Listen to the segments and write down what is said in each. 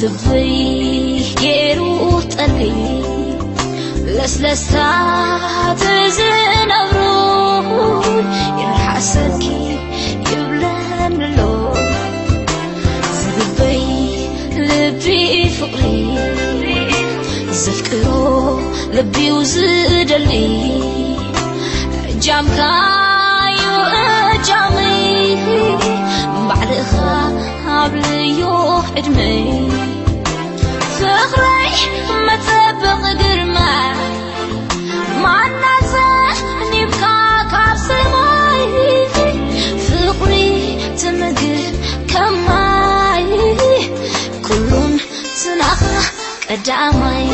ልበይ ገይሩ ጠሊ ለስለስታ ትዝነብሩ ይርሓሰኪ ይብለንሎ ዝልበይ ልቢ ፍቕሪ ዘፍቅሮ ልቢው ዝደሊ እጃምካዩ እጃመይ ባዕልኻ ኣብልዮ ዕድመይ ፍቕረይ መጸብቕ ግርማ ማናዘ ኒብካ ካብ ሰማይ ፍቕሪ ትምግብ ከማይ ኩሉን ስናኻ ቀዳማይ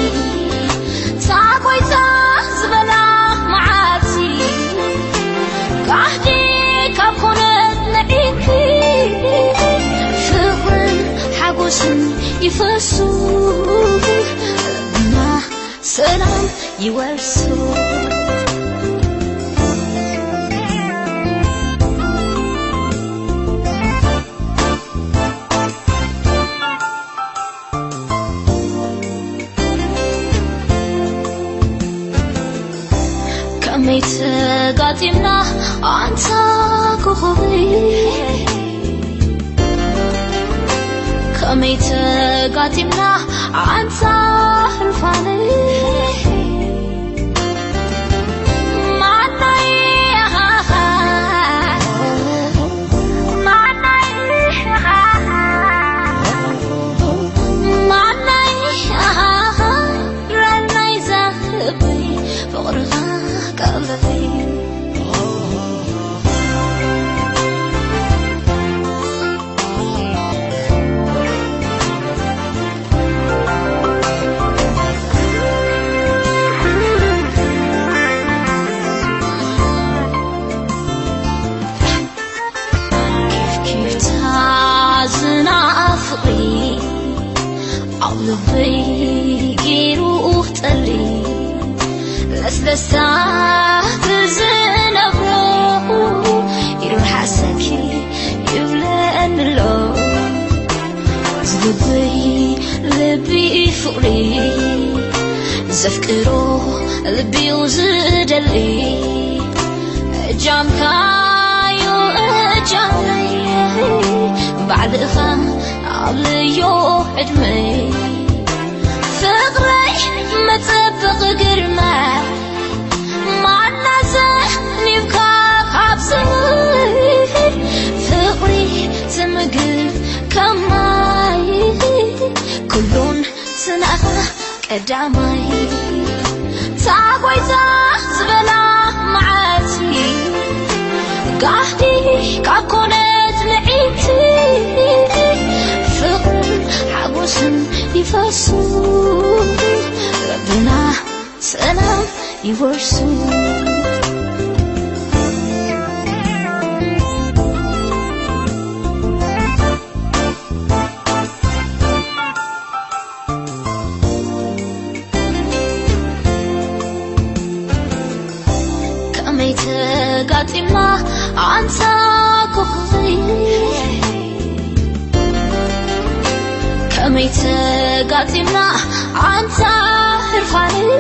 ሳጎይታ ዝበላ መዓልቲ ጋህዲ ካብ ኮነት ንዒኪ ፍቕርን ሓጎስን ይፈሱ እና ሰላም ይወርሱ። ከመይ ተጋጢምና ኣንታ ኮኾበይ ከመይ ተጋጢምና ኣንታ ህልፋነይ ማናይ ማናይ ማናይ ረናይ ዛኽበይ ፍቕርኻ ቀልበይ ኪፍኪፍታ ዝናፍቒ ኣብ ልበይ ገይሩ ጠሊ ለስለስታ ትዝነብሮ ይርሓሰኪ ይብለንሎ ዝልበይ ልቢ ፍቕሪ ዘፍቅሮ ልቢው ዝደሊ እጃምካዩ እጃመይ ባዕልኻ ኣብልዮ ዕድመይ ፍቕረይ መጸብቕ ግርማ ማናዘ ኒብካ ካብ ሰማይ ፍቕሪ ትምግብ ከማይ ኩሉን ስናኻ ቀዳማይ ሳጎይታ ዝበላ መዓልቲ ጋህዲ ካብ ኮነት ንዒቲ ፍቕርን ሓጎስን ይፈሱ ረብና ሰላም ይወርሱ ከመይ ተጋጢምና ኣንታ ኮኾበይ ከመይ ተጋጢምና ኣንታ ህርፋነይ